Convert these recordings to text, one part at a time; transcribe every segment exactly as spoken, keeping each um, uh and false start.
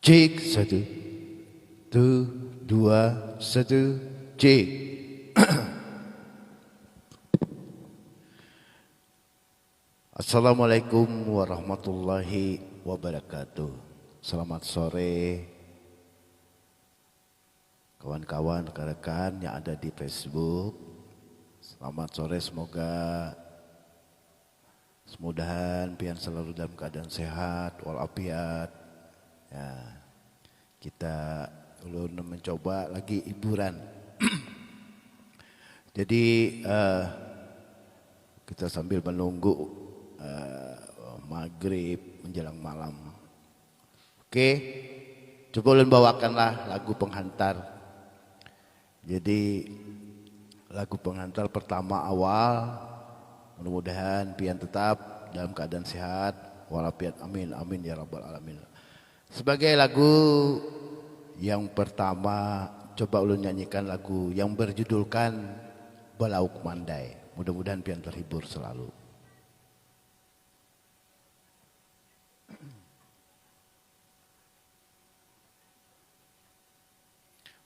Cek satu, tuh, dua, satu, cek. Assalamualaikum warahmatullahi wabarakatuh. Selamat sore, kawan-kawan, rekan-rekan yang ada di Facebook. Selamat sore, semoga, semudahan pian selalu dalam keadaan sehat walafiat. Ya, kita ulun mencoba lagi hiburan. Jadi, eh, kita sambil menunggu, eh, maghrib menjelang malam. Oke, coba ulun bawakanlah lagu penghantar. Jadi, lagu penghantar pertama awal, mudah-mudahan pian tetap dalam keadaan sehat walafiat. Amin, amin ya rabbal alamin. Sebagai lagu yang pertama, coba ulun nyanyikan lagu yang berjudulkan Balauk Mandai. Mudah-mudahan pian terhibur selalu.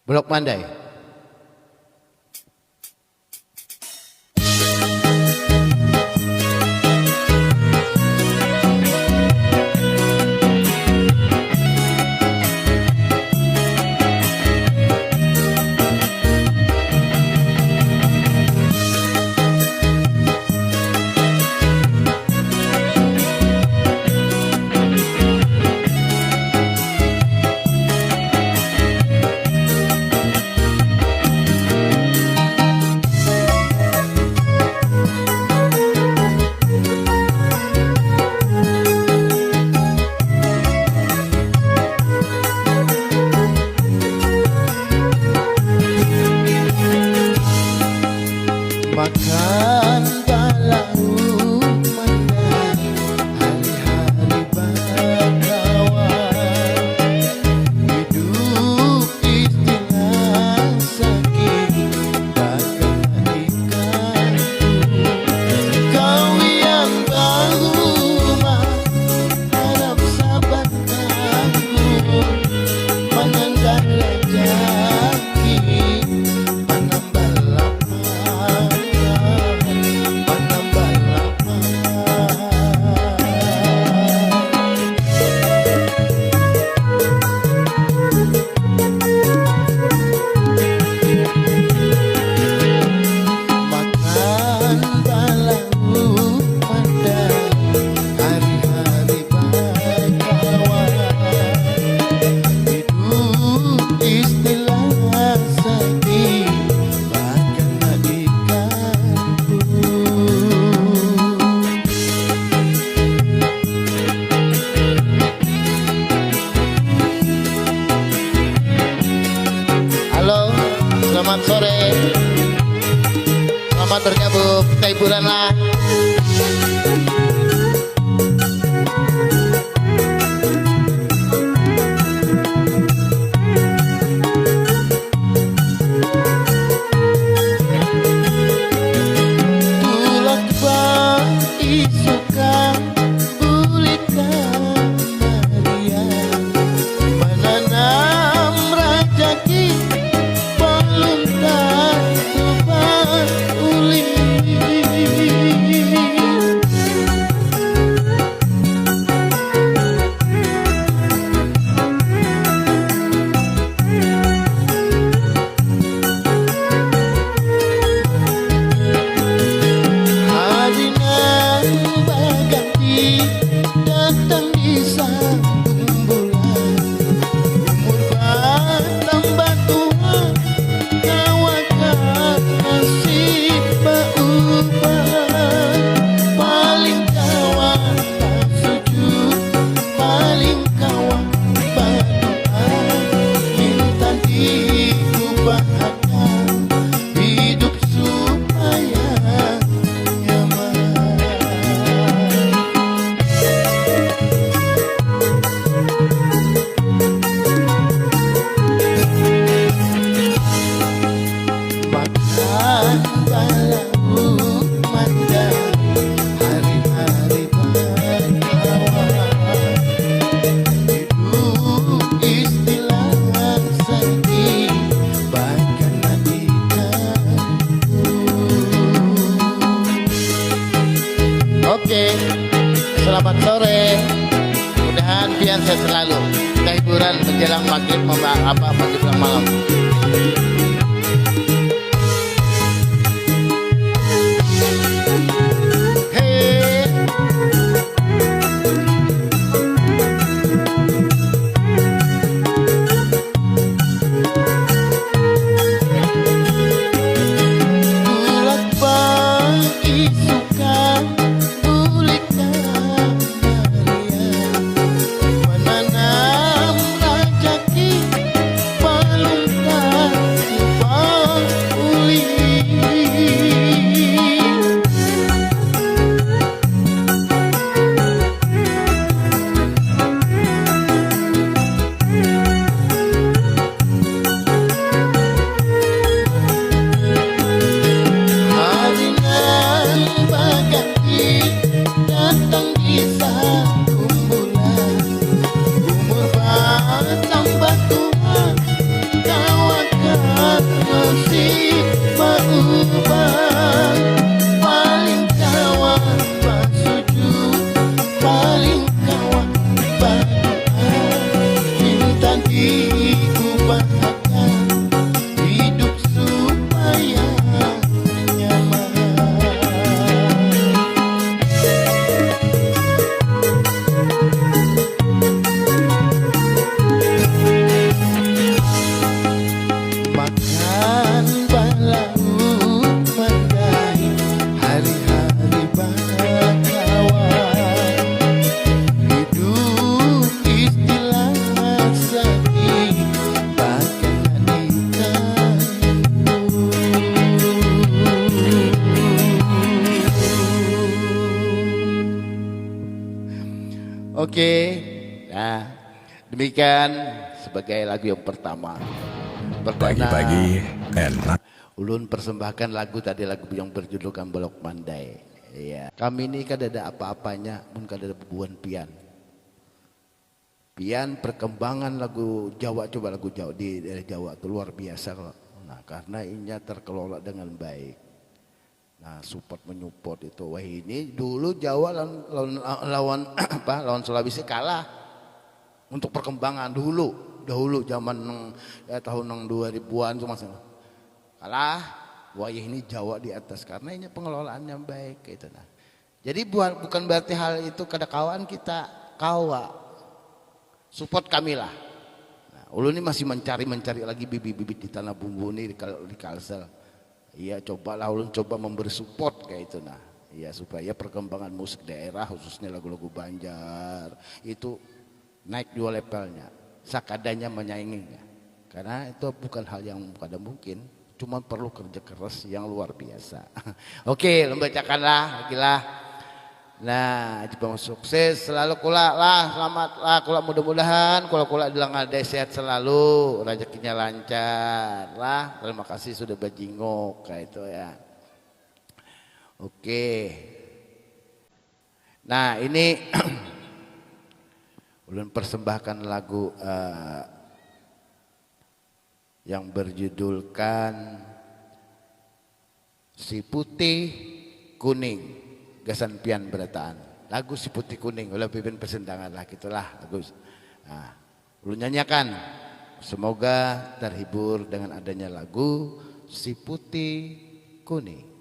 Balauk Mandai. Makan balauk mandai hari-hari bakawan. Hidup istilah sakit bakal ikanku. Kau yang bahuma harap sabar tangguh, manandak rajaki, manambah lapar, manambah lapar. Makan balauk mandai hari-hari bakawan. Hidup istilah sakit bakal ikanku. Halo, selamat sore. Selamat bergabung. Kita hiburan lah. Tulak baisukan bulik kamarian, mananam rajaki balum tantu baulih. Lalu, kita hiburan menjelang maghrib, mema- apa, menjelang malam. Hei. Bulat pagi suka bulik kamarian, menanam rajaki palungka paulih. Hari nan baganti datang di sakumbulan, umur batambah tua, kawa ka masih bauban, paling kawa basujud, paling kawa badoa, minta diubahakan hidup supaya nyaman. Makan balauk mandai, hari-hari bakawan. Hidup istilah sani bakana nikah. Oke. Nah, demikian sebagai lagu yang pertama. Perdana, pagi-pagi enak. Ulun persembahkan lagu tadi, lagu yang berjudulkan Balok Mandai. Iya. Kami ni kadada apa-apanya mun kadada bubuhan pian. Pian perkembangan lagu Jawa, coba lagu Jawa di daerah Jawa tu luar biasa kalo. Nah, karena inya terkelola dengan baik. Nah, support menyupport itu. Wahini dulu Jawa lawan, lawan, lawan apa? Lawan Sulawesi kalah untuk perkembangan dulu. Dahulu zaman nang, ya, tahun nang dua ribuan tu masih kalah. Wayah ini Jawa di atas karena inya pengelolaannya baik gitu nah. Jadi buat, bukan berarti hal itu kada kawan kita, kawa. Support kami lah. Nah, ulun ni masih mencari-mencari lagi bibit-bibit di Tanah Bumbu ni di, Kal- di Kalsel. Iya, cobalah ulun coba memberi support kayak itu nah. Iya, supaya perkembangan musik daerah khususnya lagu-lagu Banjar itu naik dua levelnya, sakadanya menyainginya. Karena itu bukan hal yang kada mungkin, cuma perlu kerja keras yang luar biasa. Oke, lembacakanlah, gila. Nah, Jepang sukses selalu kula lah, selamat lah kula, mudah-mudahan kula-kula di Langadai sehat selalu, rezekinya lancar lah. Terima kasih sudah bajingok kayak itu ya. Oke. Nah, ini ulun persembahkan lagu eh, yang berjudulkan Si Putih Kuning, gasan pian berataan. Lagu Si Putih Kuning, ulah pimpin persendangan lah gitulah lagu. Nah, ulun nyanyiakan. Semoga terhibur dengan adanya lagu Si Putih Kuning.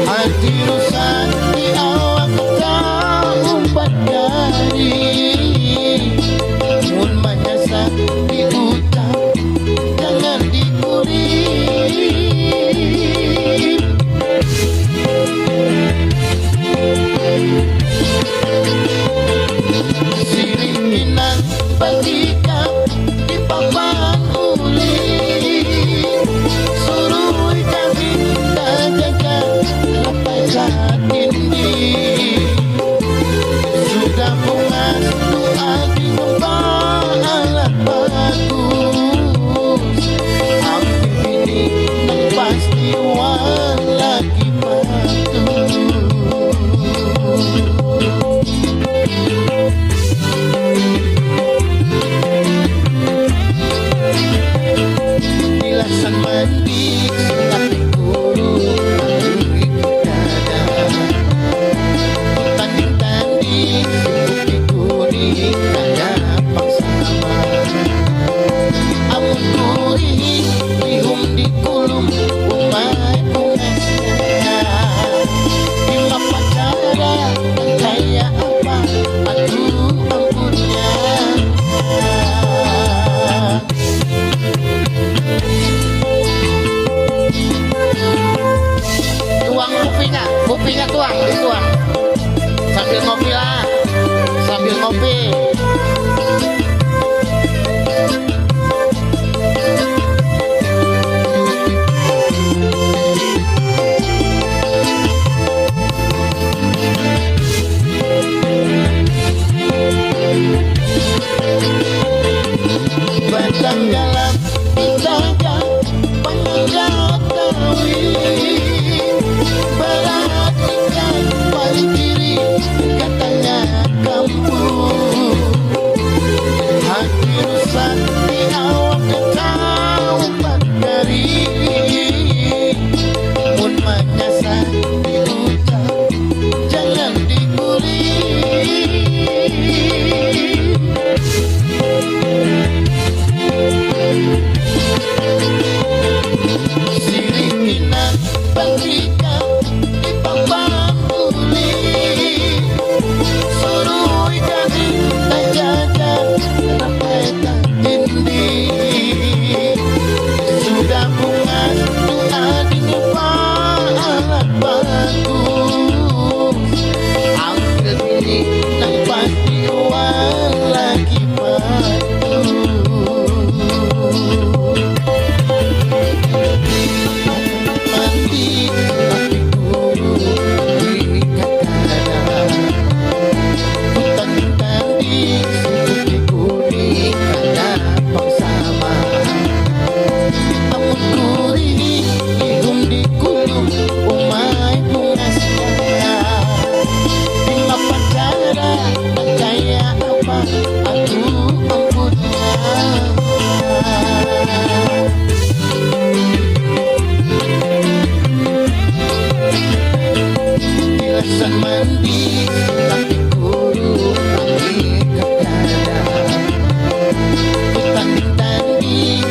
Hati rusak di awak taumpat gari. Mun manyasa di utak jangan dikuri. Sirih pinang batikam di papan uli. Surui kami tajaga lapai katindi. Sudah bungas doa di alat bagus. Ambil bini nang pasti walaki patuh. Bilasan mandi sunat di guru, dada. Tanding-tanding, kuning-kuning, kada pang sama. Amun kurih, lihum di kulum, umai bungasnya. Bila pacaran, kaya apa, aduh ampunnya. Tuang kupinya, kupinya tuang, dituang. Sambil ngopi lah, sambil ngopi. Batang dalam, batang dalam. Pangkatawi, baratikan panciri katanya kampung. Hati rusak di awak kacau pagari. Mun manyasar di ucap jangan dikuri. Sirih pinang batikam di papan uli. Surui kami tajaga rapai tatindi. Sudah bungas doa di muka alat bagus. Ambil bini nang pasti walaki patuh. Mandi, mandi guru, di kakara. Hutan tadi, suku di kuning, kada pang sama. Amun kurih, ihum di kulum, umai bungasnya. Bila pacaran, kaya apa, aduh ampunnya. Bilasan mandi, tapi kurung, tapi kakara. Hutan tadi,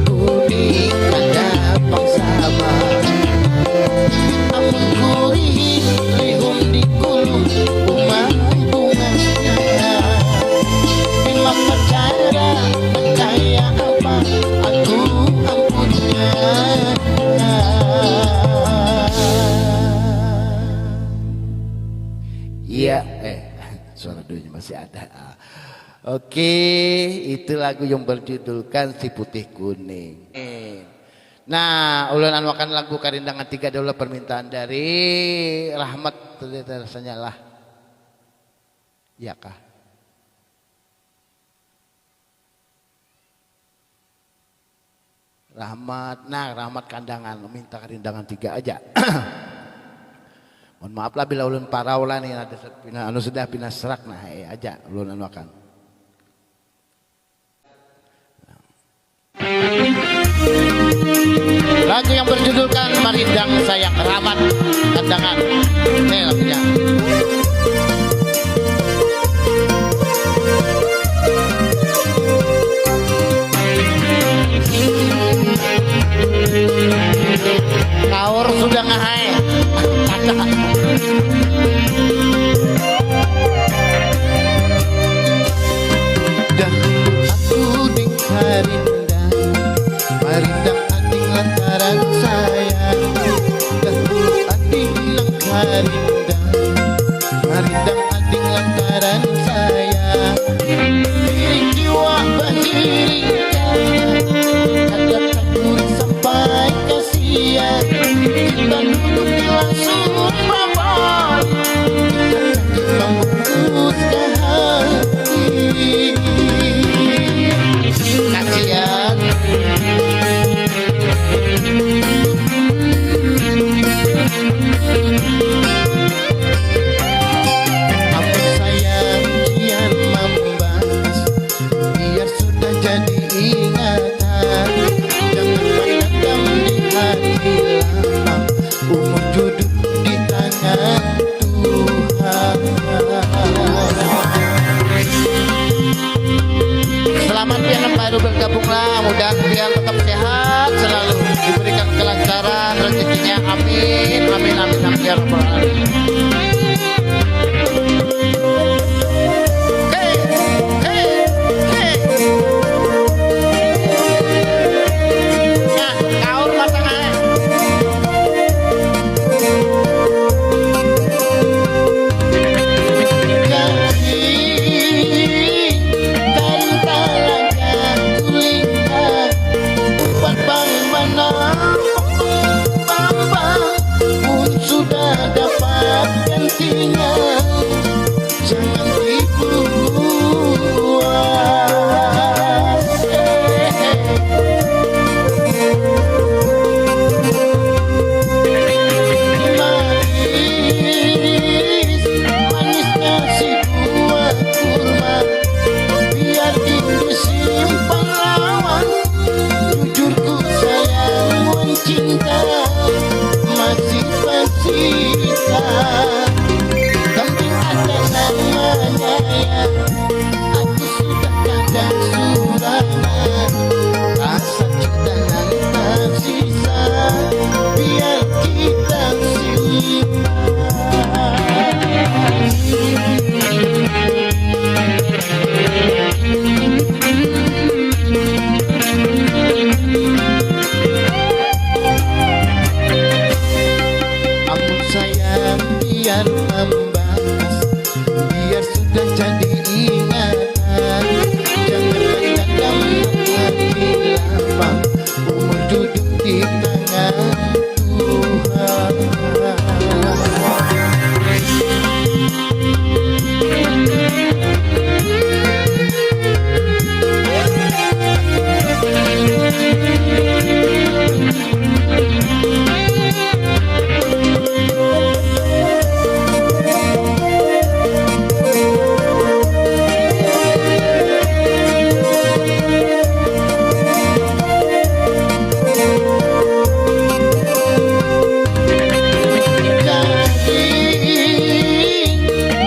kuning, kada pang sama. Amun kurih, lihum di kulum, umai bungasnya. Bila pacaran, kaya apa, aduh ampunnya. Iya, eh, suara duanya masih ada. Oke, itu lagu yang berjudulkan Si Putih Kuning. Nah, ulun anuakan lagu Karindangan Tiga dahulu, permintaan dari Rahmat, rasanya lah. Ya kah? Rahmat, nah, Rahmat Kandangan, minta Karindangan Tiga aja. Mohon maaf lah bila ulun parau lah nih, ada se-, pina, anu sudah pina serak, nah, eh, aja ulun anuakan. Lagu yang berjudulkan Marindang Sayang, Rahmat Kandangan. Nih lagunya. Sudah ngahai. Dah aku ding karindang, marindang ading lantaran sayang. Dah aku ading nang karindang, marindang ading lantaran sayang. Diri jiwa bahiring, kada takuri sampai ka sia. Kita duduk di langsung babari, kita kaki mambungkus ka hati. Kasian. Amun sayang kian mambahas, biar sudah jadi ingatan. Jangan pandam di hati lapang, umur jodoh di tangan Tuhan. Selamat pian nang baru bergabung lah, mudahan pian tetap sehat selalu, diberikan kelancaran rezekinya, amin, amin, amin, amin, ya rabbal alamin. Hei, hei, hei. Nah, kaur matang ae. Kaki taring talaga kulingka, umpat bang mana bambang, mun sudah dapat gantinya, jangan dibuat. Manis, manisnya si buah kurma, biar disimpan lawan. Jujur ku sayang wan cinta, masih bersisa. Kambing ada namanya, aku sudah kada surangan. Rasa cinta nang tersisa, biar kita simpan. Amun sayang pian mambakas, biar sudah jadi ingatan. Jangan mendendam hati lapang, umur duduk di tangan Tuhan.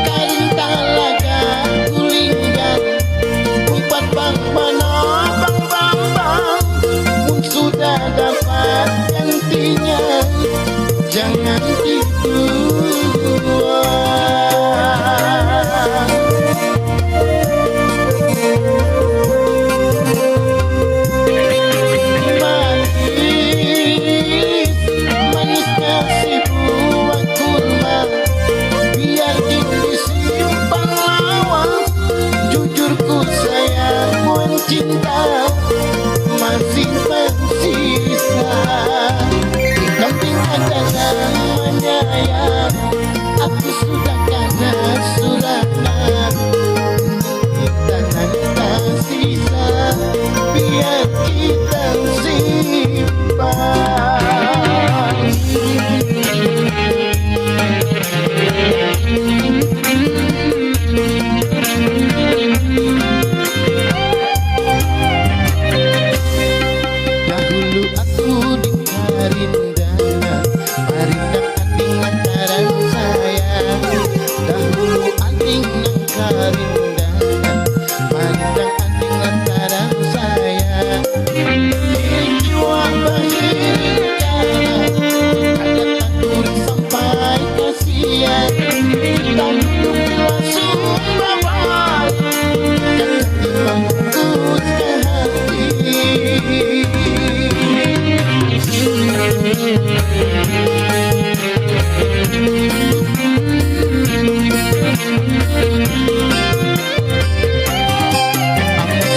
Karing talaga kulinggang, umpat bang mana bang bambang, mun sudah dapat gantinya, jangan dibuang. Manis, manisnya si buah kurma, biar disimpan lawas. Jujur ku sayang wan cinta, masih bersisa. Di kambing ada nang manyayang.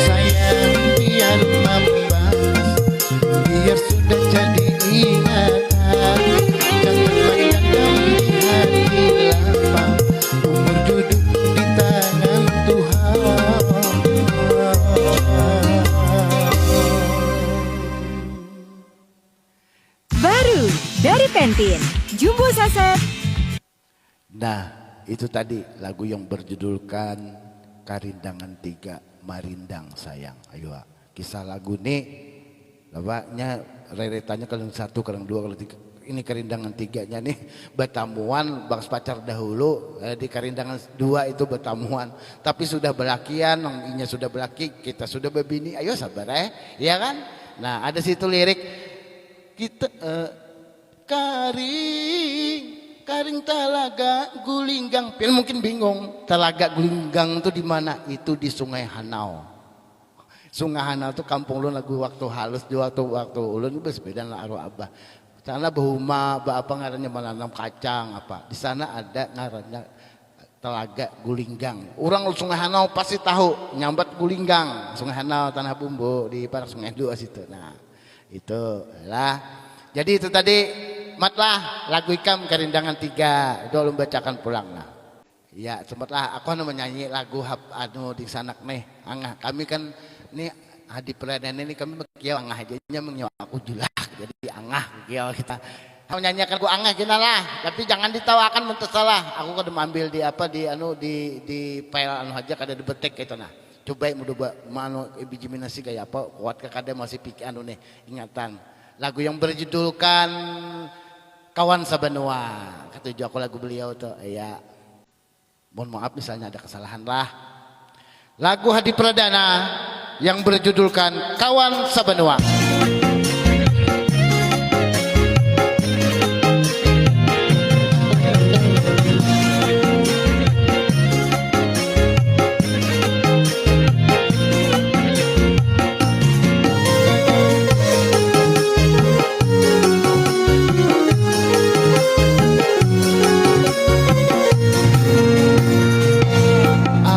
Sayang biar mambas, biar sudah jadi ingatan. Jangan mandang di hati lapang, umur duduk di tangan Tuhan. Baru dari Pentin, Jumbo Saset. Nah, itu tadi lagu yang berjudulkan Karindangan Tiga, Marindang Sayang. Ayo, kisah lagu ni, apa nya, reretannya kalau satu, kalau dua, kalau tiga. Ini karindangan tiganya nih batamuan bang pacar dahulu, eh, di karindangan dua itu batamuan, tapi sudah belakian, nang inya sudah belaki, kita sudah bebini, ayo sabar eh, ya kan? Nah, ada situ lirik kita, eh, karing, karing talaga gulinggang. Pian mungkin bingung, talaga gulinggang tu di mana? Itu di Sungai Hanau. Sungai Hanau tu kampung ulun lagu waktu halus jua tu, waktu ulun bersepeda lah arwah abah. Sana bahuma, apa ngarannya, menanam kacang apa. Di sana ada ngarannya Telaga Gulinggang. Orang Sungai Hanau pasti tahu, nyambat Gulinggang, Sungai Hanau, Tanah Bumbu, di parak Sungai Dua situ. Nah, itu lah. Jadi itu tadi, mat lah, lagu ikam Karindangan Tiga. Itu ulun bacakan pulang lah. Ya, sempat lah, aku anu menyanyi lagu hap, anu di sanak nih, angah. Kami kan nih, Hadi Pradana ini kami bekiau angah aja, nya mengiau aku julak, jadi angah bekiau kita. Menyanyiakan lagu angah gina lah, tapi jangan ditawakan mun salah. Aku kada maambil di apa, di anu, di di file anu haja, kada dibetik gitu nah. Coba mudah ba, manu, biji minasi gaya apa, kuat ka kada masih pikir anu nih, ingatan. Lagu yang berjudulkan Kawan Sabanua. Katuju aku lagu beliau tuh, ya. Mohon maaf misalnya ada kesalahan lah. Lagu Hadi Pradana yang berjudulkan Kawan Sabanua.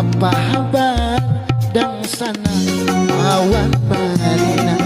Apa habar dangsanak awan Marina?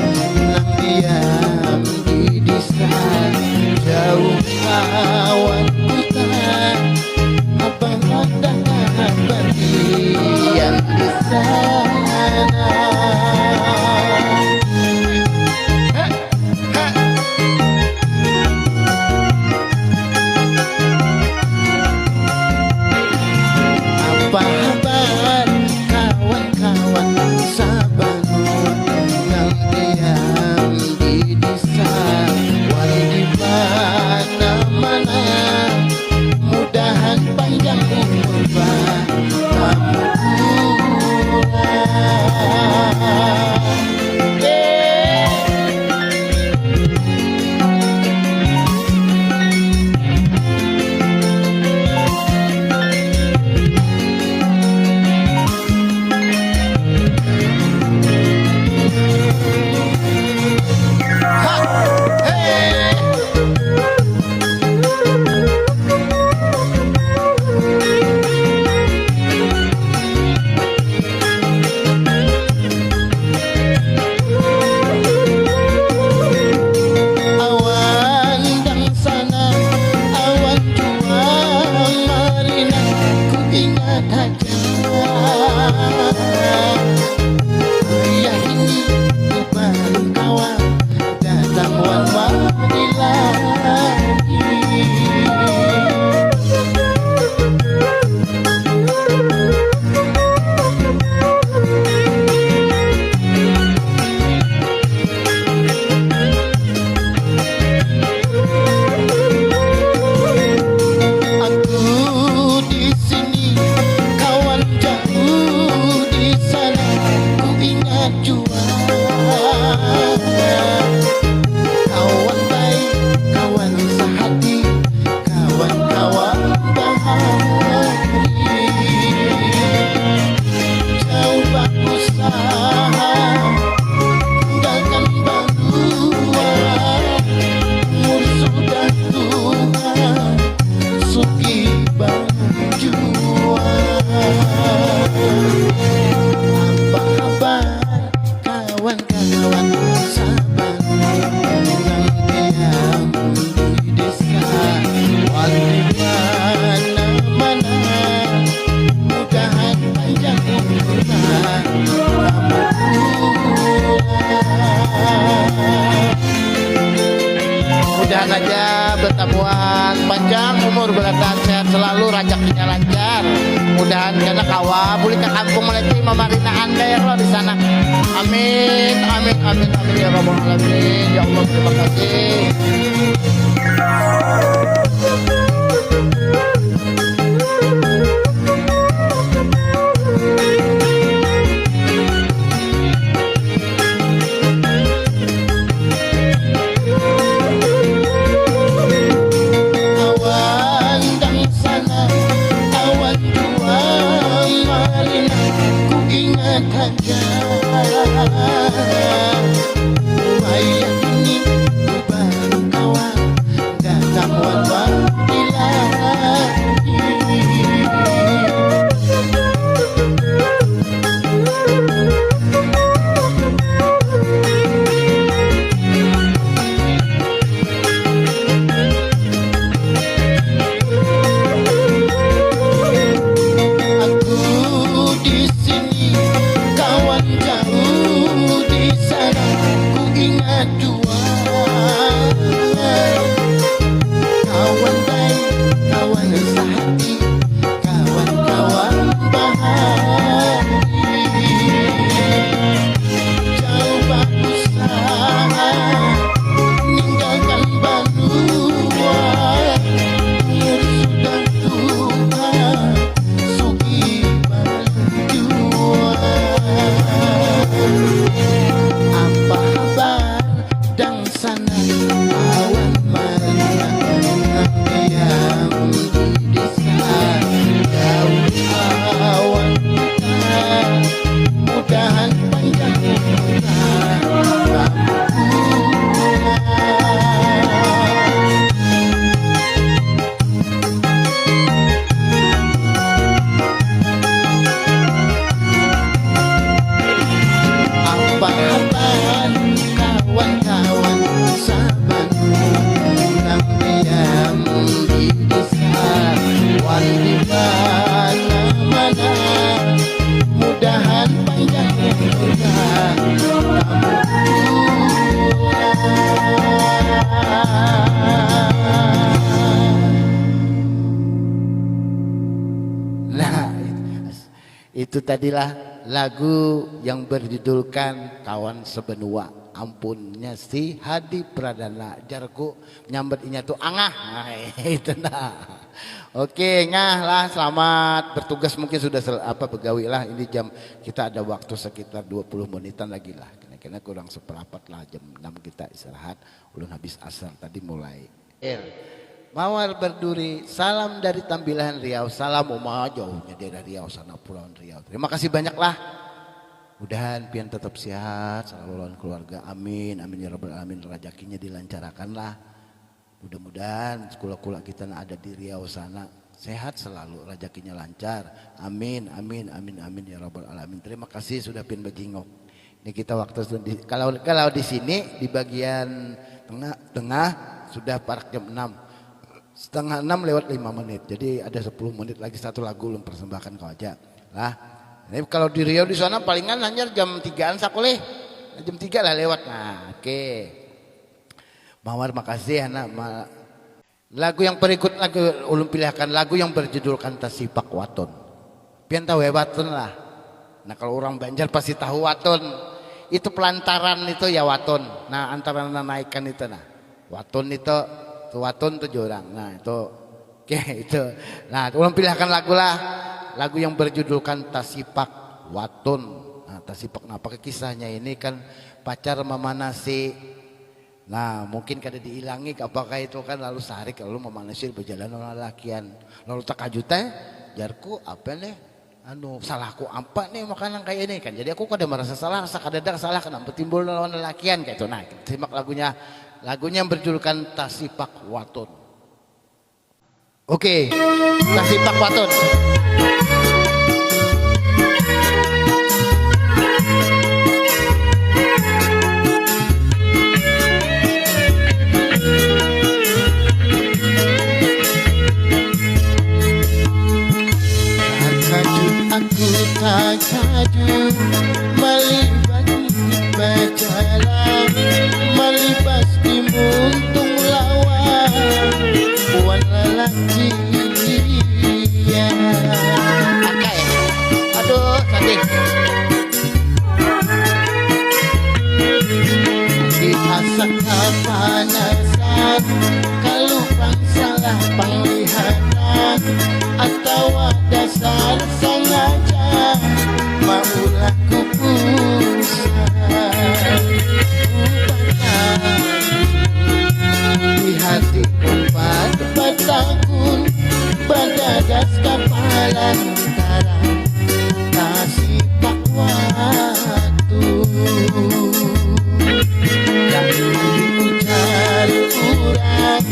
Mudahan aja bertamuan panjang umur beratan sehat selalu rajakinya lancar. Mudahan kena kawa buli ke kampung melati mamarinaan daya lo di sana. Amin amin amin amin ya rabbal alamin ya Allah terima kasih. Itu tadilah lagu yang berjudulkan Kawan Sebenua, ampunnya si Hadi Pradana. Jarku nyambat inya tu angah. Nah, itu nah. Oke, ngah lah, selamat bertugas, mungkin sudah sel- apa begawi lah. Ini jam kita ada waktu sekitar dua puluh menitan lagi lah. Kena-kena kurang seperapat lah, jam enam kita istirahat. Ulun habis asar tadi mulai. Mawar berduri, salam dari Tambilahan Riau. Salam uma jauhnya daerah Riau sana Pulauan Riau. Terima kasih banyak lah. Mudahan pian tetap sehat selalu lawan keluarga. Amin amin ya rabbal alamin. Rajakinya dilancarakan lah. Mudah-mudahan sekolah-sekolah kita yang ada di Riau sana sehat selalu, rajakinya lancar. Amin amin amin amin ya rabbal alamin. Terima kasih sudah pian bajingok. Ini kita waktu di, kalau kalau di sini di bagian tengah tengah sudah parak jam enam. Setengah enam lewat lima menit. Jadi ada sepuluh menit lagi satu lagu ulun persembahkan kau aja. Lah. Ini kalau di Riau di sana palingan hanya jam tigaan sakulih. Jam tiga lah lewat. Nah, oke. Mawar makasih anak ma- Lagu yang berikut lagu ulun pilihakan lagu yang berjudulkan Tasipak Waton. Pian tahu ya waton lah. Nah kalau orang Banjar pasti tahu waton. Itu pelantaran itu ya waton. Nah antara nanaikan itu nah. Waton itu, tu waton tu jurang. Nah itu, oke itu. Nah ulun pilihakan lagu lah. Lagu yang berjudulkan Tasipak Waton. Nah Tasipak apa kisahnya ini kan pacar memanasi Nah, mungkin kada diilangi apakah itu kan lalu sarik lalu memanasir berjalan lawan lalakian. Lalu takajut eh, jarku apa nih? Anu, salahku apa nih makanan kayak ini kan. Jadi aku kada merasa salah, rasa kada ada salah kenapa timbul lawan lalakian kayak itu. Nah, simak lagunya. Lagunya yang berjudulkan Tasipak Waton. Oke, kasih pak patut. Takajut aku takajut malibat bajalan malibas di muntung lawan Iya. Angka ya. Aduh, sadih. Diasak kapanasan, kalupang salah panglihatan, atawa dasar sangaja maulah kupusan. Kupatah di hati kumpat batakun, badadas kapalan tarang, tasipak watu. Yang diujar urang,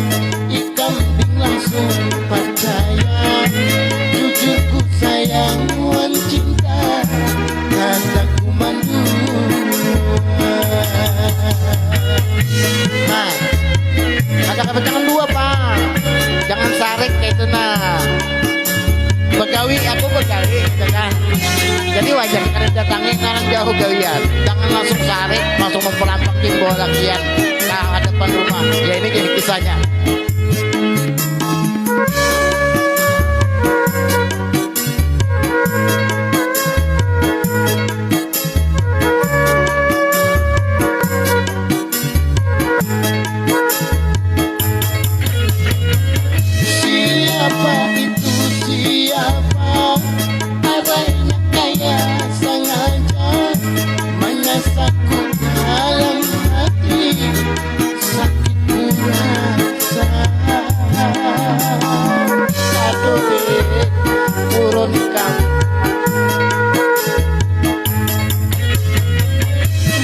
ikam ding langsung parcaya. Jujur ku sayang wan cinta, kada ku mandua. Nah, kada kapacangan dua, Pak. Jangan sarik kayak itu, nah. Begawi, aku begawi, gitu kan. Jadi wajar kada datangi, karena jauh gawian. Jangan langsung sarik, langsung memperampak di bawah lakian ke hadapan rumah. Ya, ini gini kisahnya. Siapa itu siapa? Arahnya kaya sangaja manyasaku dalam hati. Sakit kurasa. Aduh, deh, turun ikam.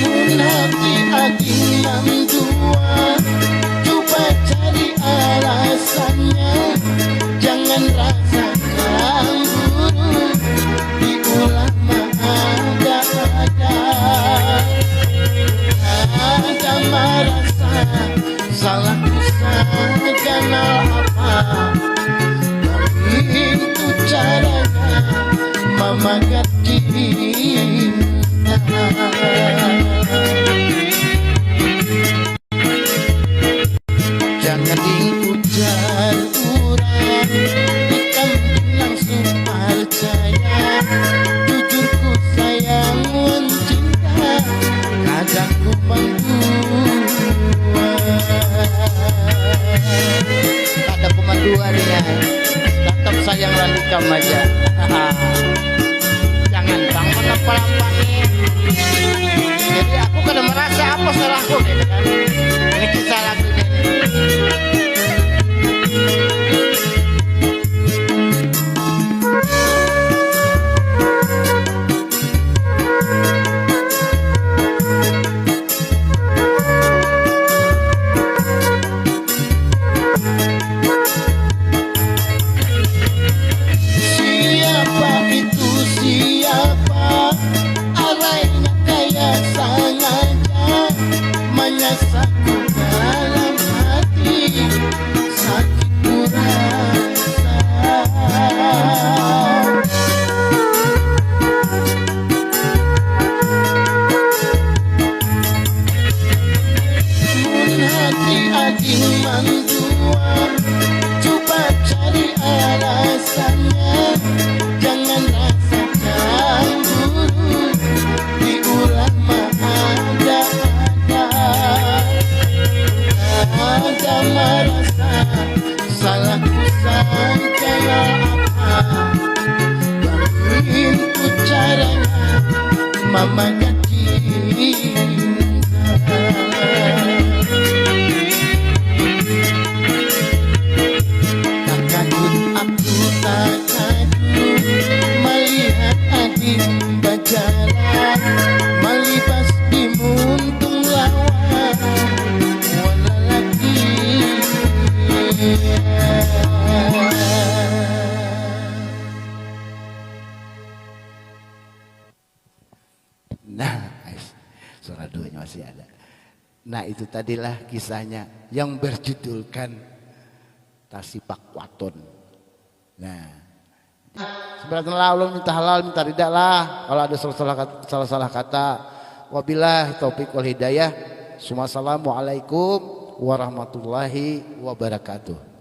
Mun hati ading mandua, cuba cari alasannya. Jangan rasa cemburu, diulah mengada-ada. Ada marasa salahku saganal apa? Baitu caranya mamagat cinta. Jangan diujar urang, ikam langsung parcaya. Jujur ku sayang wan cinta, kada ku mandua. Kada ku mandua nih ya. Tetap sayang wan ikam aja. Jangan bang menempel-empeli. Jadi aku kada merasa apa salahku gitu kan. Ini kisah lagunya ini. Siapa itu siapa? Alainya kaya sangaja manyasaku dalam hati, sakit kurasa. Mun hati ading mandua, cuba cari alasannya. Jangan rasa cemburu, diulah mengada-ada. Ada marasa salahku sangkaya apa? Baitu caranya mamagat cinta. Takajut aku, takajut malihat ading bajalan, malibas di muntung lawan wan lalaki. Nah, ais. Suara duanya masih ada. Nah, itu tadilah kisahnya yang berjudulkan Tasipak Waton. Nah, sebenarnya lah, ulun minta halal, minta rida lah. Kalau ada salah-salah kat-, salah-salah kata, wabillahi taufiq wal hidayah. Assalamualaikum warahmatullahi wabarakatuh.